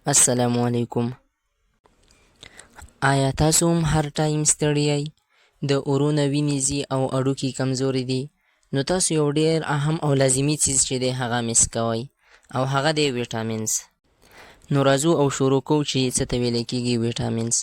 السلام علیکم. آیا تاسو هم هر ټایم ستړي یئ، د اورونه وینې ځي او هډوکي کمزوري دي؟ نو تاسو یو ډیر اهم او لازمي څیز چې دی هغه مس کوئ او هغه دی ویټامینز. نو راځو او شروع کوو چې څه ته ویل کیږي ویټامینز.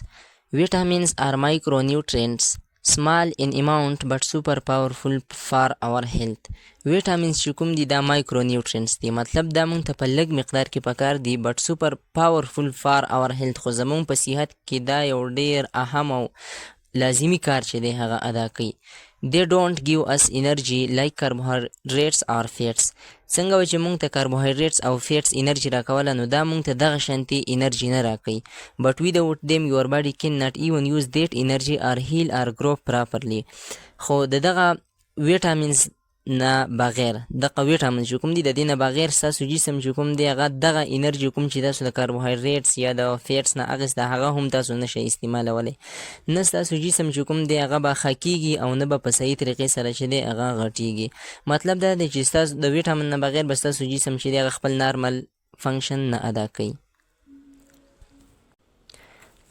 Vitamins are micronutrients, small in amount but super powerful for our health. Vitamins چې کوم دي دا micronutrients دي، مطلب دا مونږ ته په لږ مقدار کې پکار دي، but super powerful for our health، خو زمونږ په صحت کې دا یو ډیر اهم او لازمی کار چې دی هغه ادا کوي. They don't give us energy like carbohydrates or fats. څنګه به چې مونږ ته کاربوهایډریټس او fats انرژي راکوله، نو دا مونږ ته دغه شانتي انرژي نه راکوي. But without them, your body cannot even use that energy or heal or grow properly. خو د دغه ویټامینز نه بغیر، دغه ویټامین چې کوم دي، د دې نه بغیر ستاسو جسم چې کوم دی هغه دغه انرژي کوم چې تاسو د کاربوهایډریټس یا د fats نه اخیسته، هغه هم تاسو نشئ استعمالولی. نه ستاسو جسم چې کوم دی هغه به ښه کیږي او نه به په صحیح طریقې سره چې دی هغه غټیږي. مطلب دا دی چې ستاسو د ویټامین نه بغیر به ستاسو جسم چې دی هغه خپل normal function نه ادا کوي.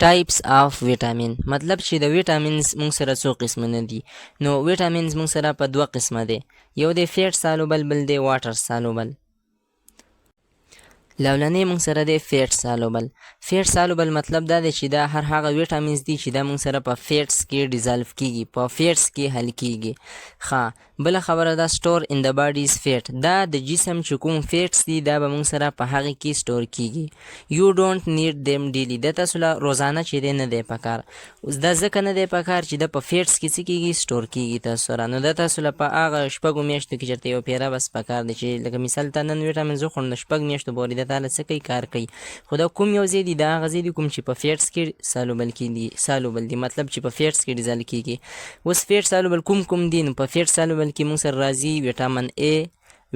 Types of vitamin، مطلب چې د ویټامینز مونږ سره څو قسمونه دي. نو ویټامینز مونږ سره په دوه قسمه دي، یو دی fat soluble، بل دی water soluble. لولنې مونږ سره دی fat soluble. Fat soluble مطلب دا دی چې دا هر هغه ویټامینز دي چې دا مونږ سره په fats کې dissolve کیږي، په fats کې حل کیږي. ښه، بله خبره دا store in the body's fat. دا د جسم چې کوم fats دي، دا به مونږ سره په هغې کې store کیږي. You don't need them daily. دا تاسو له روزانه چې دی نه دی پکار. اوس دا ځکه نه دی پکار چې دا په fats کې څه کیږي؟ Store کیږي تاسو سره. نو دا تاسو له په هغه 6 میاشتو کې چېرته یو پیره بس پکار دی، چې لکه مثال تا نن ویټامینز وخوړ، نو 6 میاشتو پورې دا تاله څه کوي؟ کار کوي. خو دا کوم یو ځای دی؟ دا هغه ځای دی کوم چې په fats کې soluble کې دي، soluble دي، مطلب چې په fats کې dissolve کیږي. اوس fat soluble کوم کوم دي؟ نو په fat soluble کې موږ سره راځي ویټامین A،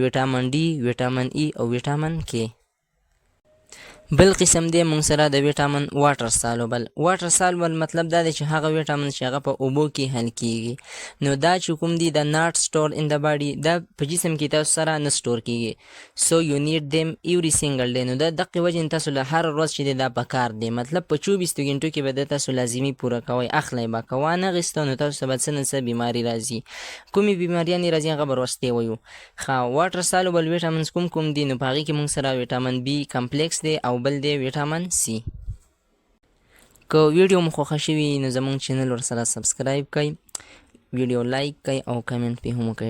vitamin D، vitamin E او ویټامین K. بل قسم دی مونږ سره د vitamin water soluble. Water soluble مطلب دا دی چې هغه ویټامین چې هغه په اوبو کې حل کیږي. نو دا چې کوم دي دا not store in the body، دا په جسم کې تاسو سره نه store کیږي، so you need them every single day. نو دا دقه وجه تاسو له هر ورځ چې دا پکار دی، مطلب په 24 غنټو کې به د تاسو لازمي پوره کوئ، اخلئ به. که وانه غیستو نو تاسو به څه نه څه بیماری راځي. کومې بیماریانې راځي هغه به وروستی وایو. ښه، water soluble vitamins کوم کوم دي؟ نو په هغې کې مونږ سره vitamin B complex دی او بل دی ویټامین C. که ویډیو مو خوښه شوي نو زمونږ channel ورسره subscribe کړئ، ویډیو like کړئ او comment پې هم وکړئ.